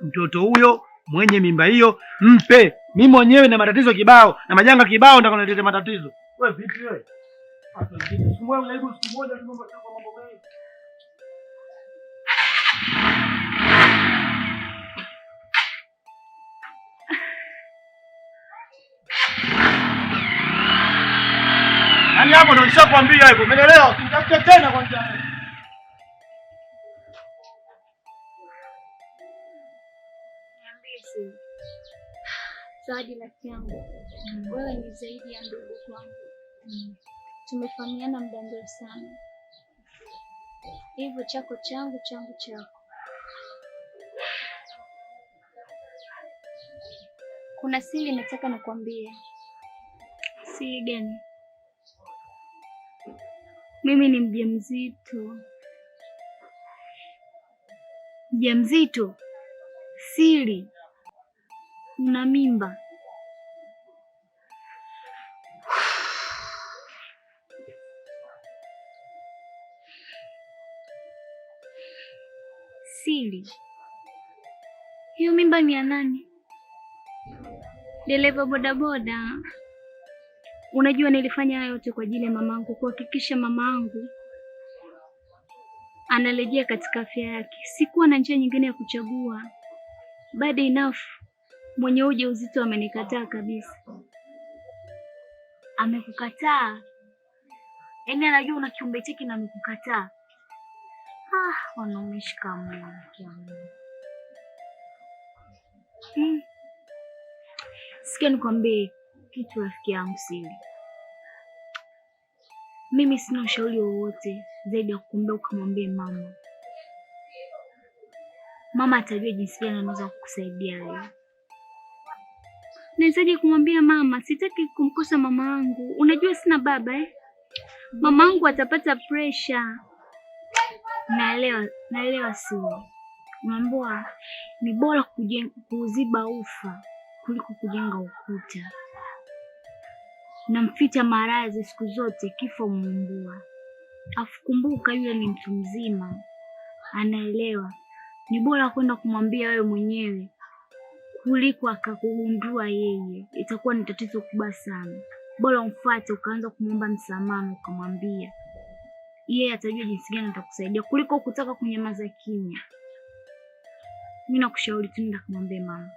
mtoto huyo, mwenye mimba hiyo, mpe. Mimi mwenyewe na matatizo kibao na majanga kibao ndio kuniletea matatizo. Wewe vipi wewe? Siku moja unajaribu siku moja tu mambo mambo gani? Yaani hapo ndo nishakwambia hivyo. Umeelewa? Usinitafute tena kwa njia hiyo. Niambie Zawadi, rafiki yangu, wewe ni zaidi ya ndugu kwangu. Tumefahamiana muda mrefu sana, hivyo chako changu, changu chako. Kuna siri nataka nikwambie. Siri gani? Mimi ni mjamzito. Mjamzito? Siri, una mimba? Siri, hiyo mimba ni ya nani? Dereva bodaboda. Unajua nilifanya hayo yote kwa ajili ya mamangu, kuhakikisha mamangu anarejea katika afya yake. Sikuwa na njia nyingine ya kuchagua. Bad enough, mwenye ujauzito amenikataa kabisa. Amekukataa? Yaani anajua una kiumbe chake na amekukataa. Ah, wanaume shikamoo. Sikia nikwambie kitu rafiki yangu Siri. Mimi sina ushauri wowote zaidi ya kukuambia ukamwambie mama. Mama atajua jinsi gani anaweza kukusaidia wewe. Nawezaje kumwambia mama? Sitaki kumkosa mama yangu. Unajua sina baba eh? Mama yangu atapata pressure. Naelewa, naelewa Sue. Unaambiwa ni bora kuuziba ufa kuliko kujenga ukuta. Namficha maradhi siku zote, kifo muumbua. Afu kumbuka yule ni mtu mzima, anaelewa. Ni bora kwenda kumwambia wewe mwenyewe kuliko akakugundua yeye, itakuwa ni tatizo kubwa sana. Bora umfuate ukaanza kumwomba msamaha, ukamwambia, yeye atajua jinsi gani atakusaidia kuliko kutaka kunyamaza kimya. Mimi nakushauri tu nenda kumwambia mama.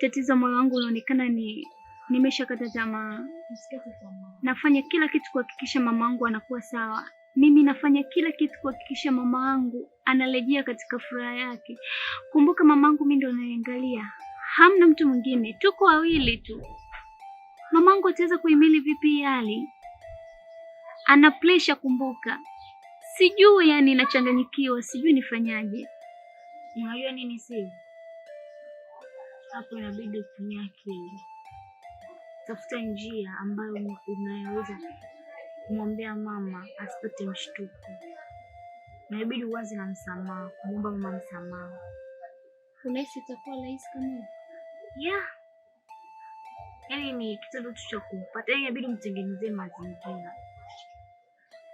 Tatizo moyo wangu unaonekana ni nimeshakata tamaa. Usikate tamaa. Nafanya kila kitu kuhakikisha mamangu anakuwa sawa. Mimi nafanya kila kitu kuhakikisha mamangu anarejea katika furaha yake. Kumbuka mamangu mimi ndo naangalia, hamna mtu mwingine, tuko wawili tu. Mamangu ataweza kuhimili vipi hii hali? Ana pressure kumbuka. Sijui, yani nachanganyikiwa, sijui nifanyaje. Unajua nini sasa? Hapo inabidi utumie akili. Tafuta njia ambayo unayoweza kumwambia mama asipate mshtuko. Inabidi uanze na msamaha, kumwomba mama msamaha. Unahisi itakuwa rahisi kama hiyo? Yeah. Yaani ni kitendo tu cha kumpata. Yaani inabidi mtengenezee mazingira.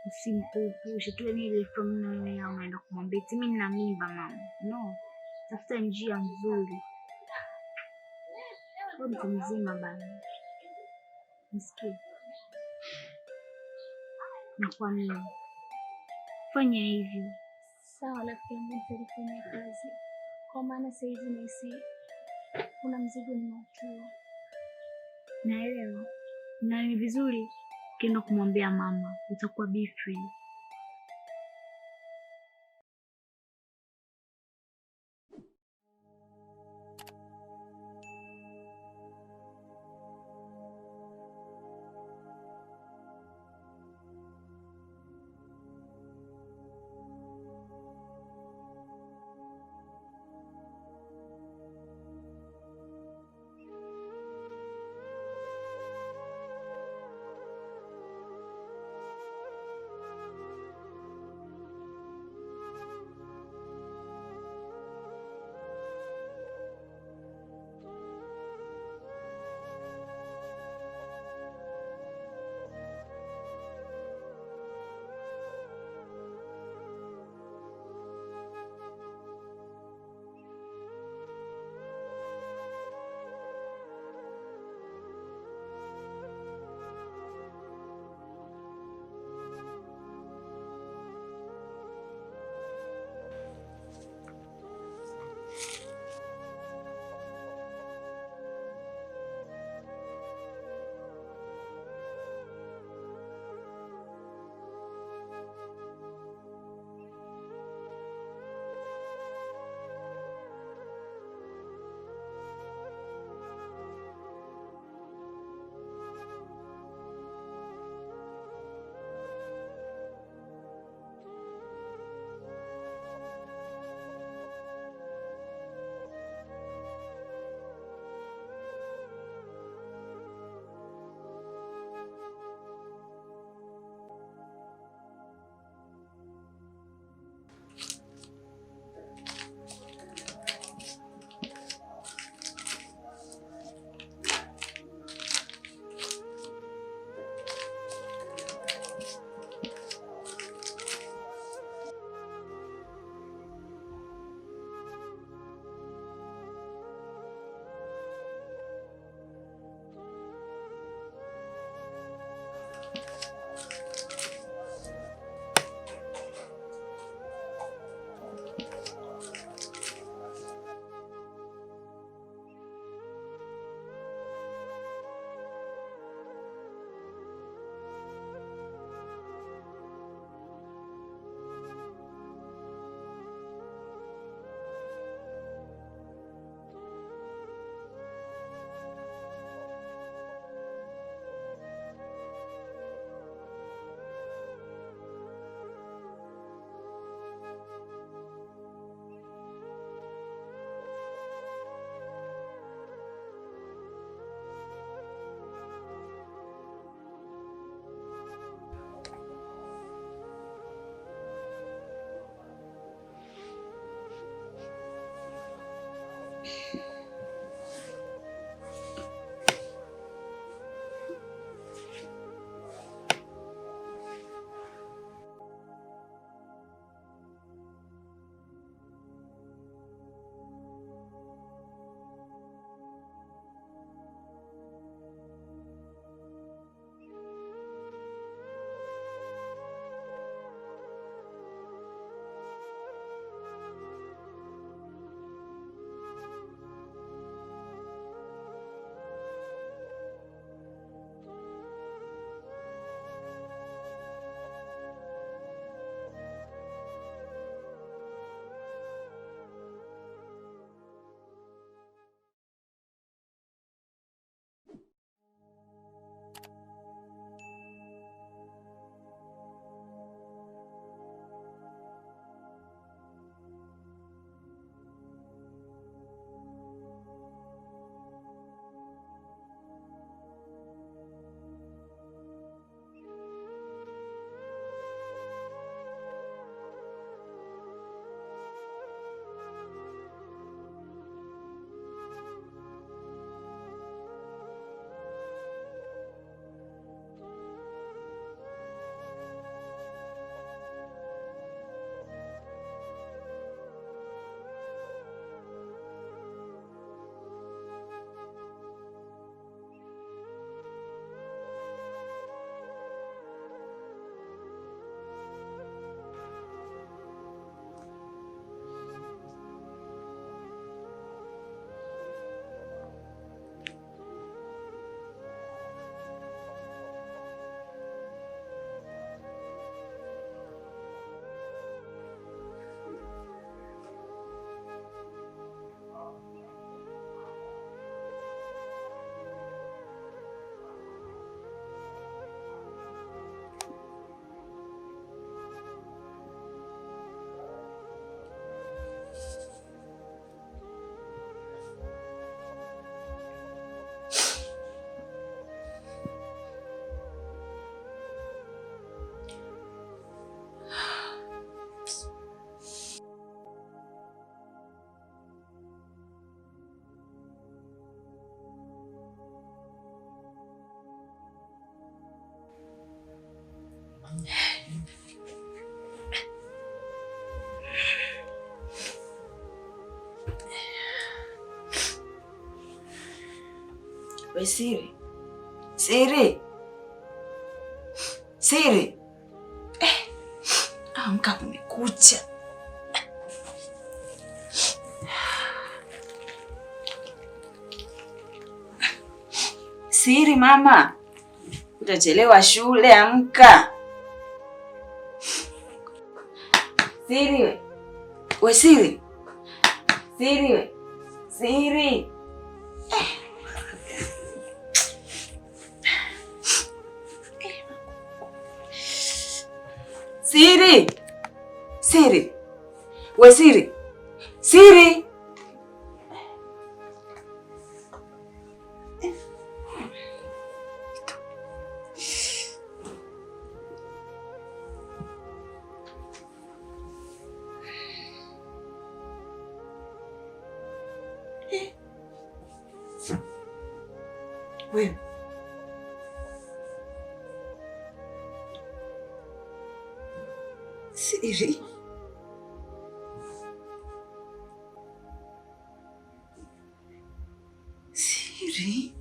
Usimkuepushe tu, yaani ile from nowhere unaenda kumwambia eti mimi nina mimba mama. No. Tafuta njia nzuri. Wewe mtu mzima bana. Nisikie. Nakuamini. Fanya hivyo. Sawa, rafiki yangu, nitalifanyia kazi, kwa maana saizi nahisi kuna mzigo nimeutua. Naelewa. Na ni vizuri ukienda kumwambia mama, utakuwa be free. We Siri. Siri. Siri. Amka, kumekucha. Siri mama, utachelewa shule, amka. Siri we. We Siri. Siri we. Siri. Siri. Siri. We Siri. Siri. Wewe. Siri. Siri.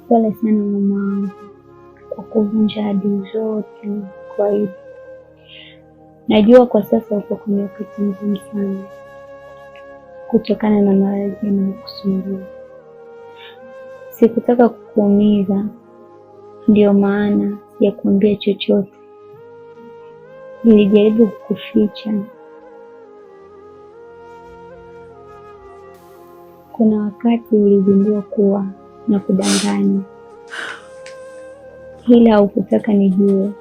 Pole sana mama wangu kwa kuvunja ahadi zote kwa hiyo. Najua kwa sasa upo kwenye wakati mgumu sana kutokana na maradhi yanayokusumbua. Sikutaka kukuumiza, ndio maana sijakuambia chochote. Nilijaribu kukuficha. Kuna wakati uligundua kuwa na kudanganya, ila hukutaka nijue.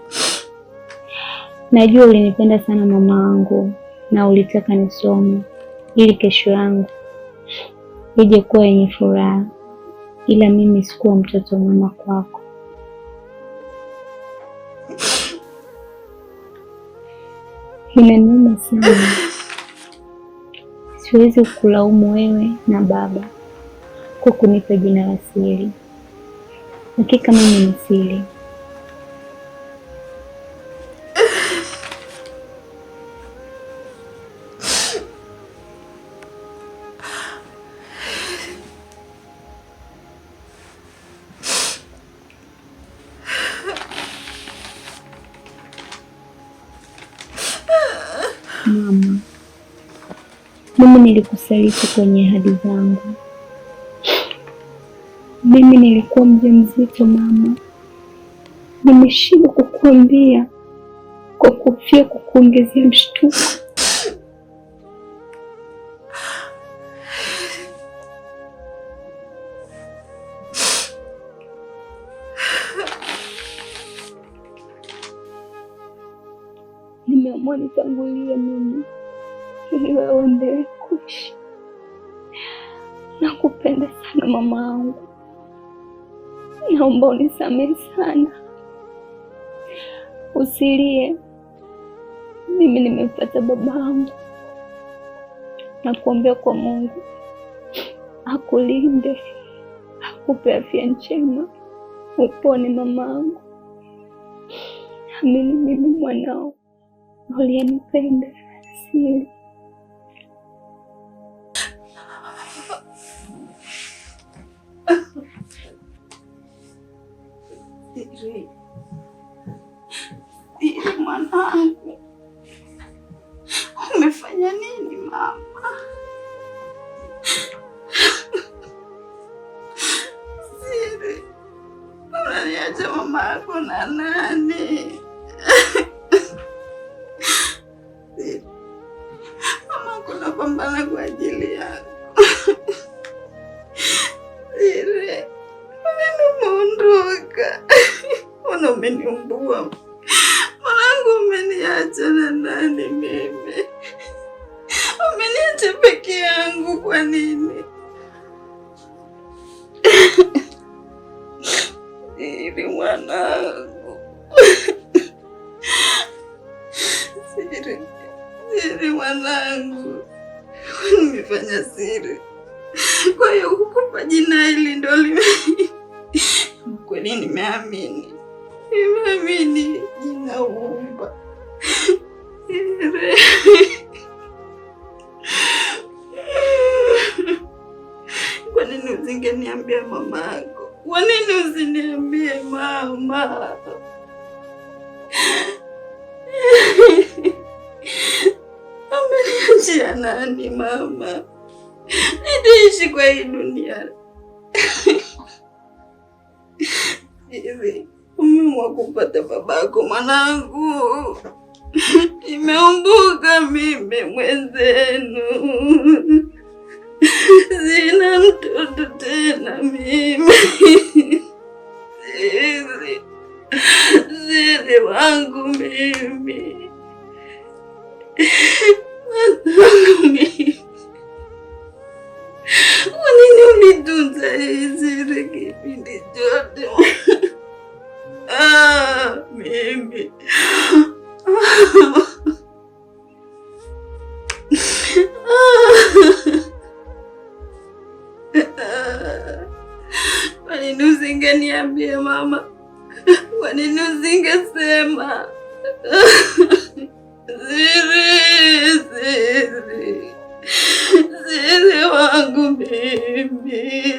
Najua ulinipenda sana mama wangu, na ulitaka nisome ili kesho yangu ije kuwa yenye furaha, ila mimi sikuwa mtoto mwema kwako. Inaniuma sana. Siwezi kukulaumu wewe na baba kwa kunipa jina la Siri. Hakika mimi ni Siri. Mama, mimi nilikusaliti kwenye ahadi zangu. Mimi nilikuwa mjamzito mama, nimeshindwa kukuambia kwa kufia kukuongezea mshtuko. Nimeamua nitangulie mimi ili wewe uendelee kuishi. Nakupenda sana mama yangu, naomba unisamehe sana, usilie. Mimi nimempata baba yangu, nakuombea kwa Mungu akulinde, akupe afya njema, upone mama yangu. Amini mimi mwanao uliyenipenda Siri. Siri. Siri mwanangu, umefanya nini mama? Siri, unaniacha mama yako na nani? Siri, mama yako napambana kwa ajili yako. Siri, nini umeondoka? Mbona umeniumbua? Mwanangu. Siri, Siri mwanangu, nimefanya siri. Kwa hiyo kukupa jina hili ndo lime kweli, nimeamini, nimeamini jina Umba. Siri. Kwa nini usingeniambia mama yako? Kwa nini usiniambie mama? Ameniachia nani mama? Nitaishi kwa hii dunia hivi? Umeamua kupata babako mwanangu. Nimeumbuka mimi mwenzenu, sina mtoto tena mimi. Siri, siri wangu mimi, mwanangu mimi. Kwa nini ulitunza hii siri kipindi chote? Ah, mimi. Kwa nini usingeniambia mama? Kwa nini usingesema? Siri, siri, siri wangu mimi.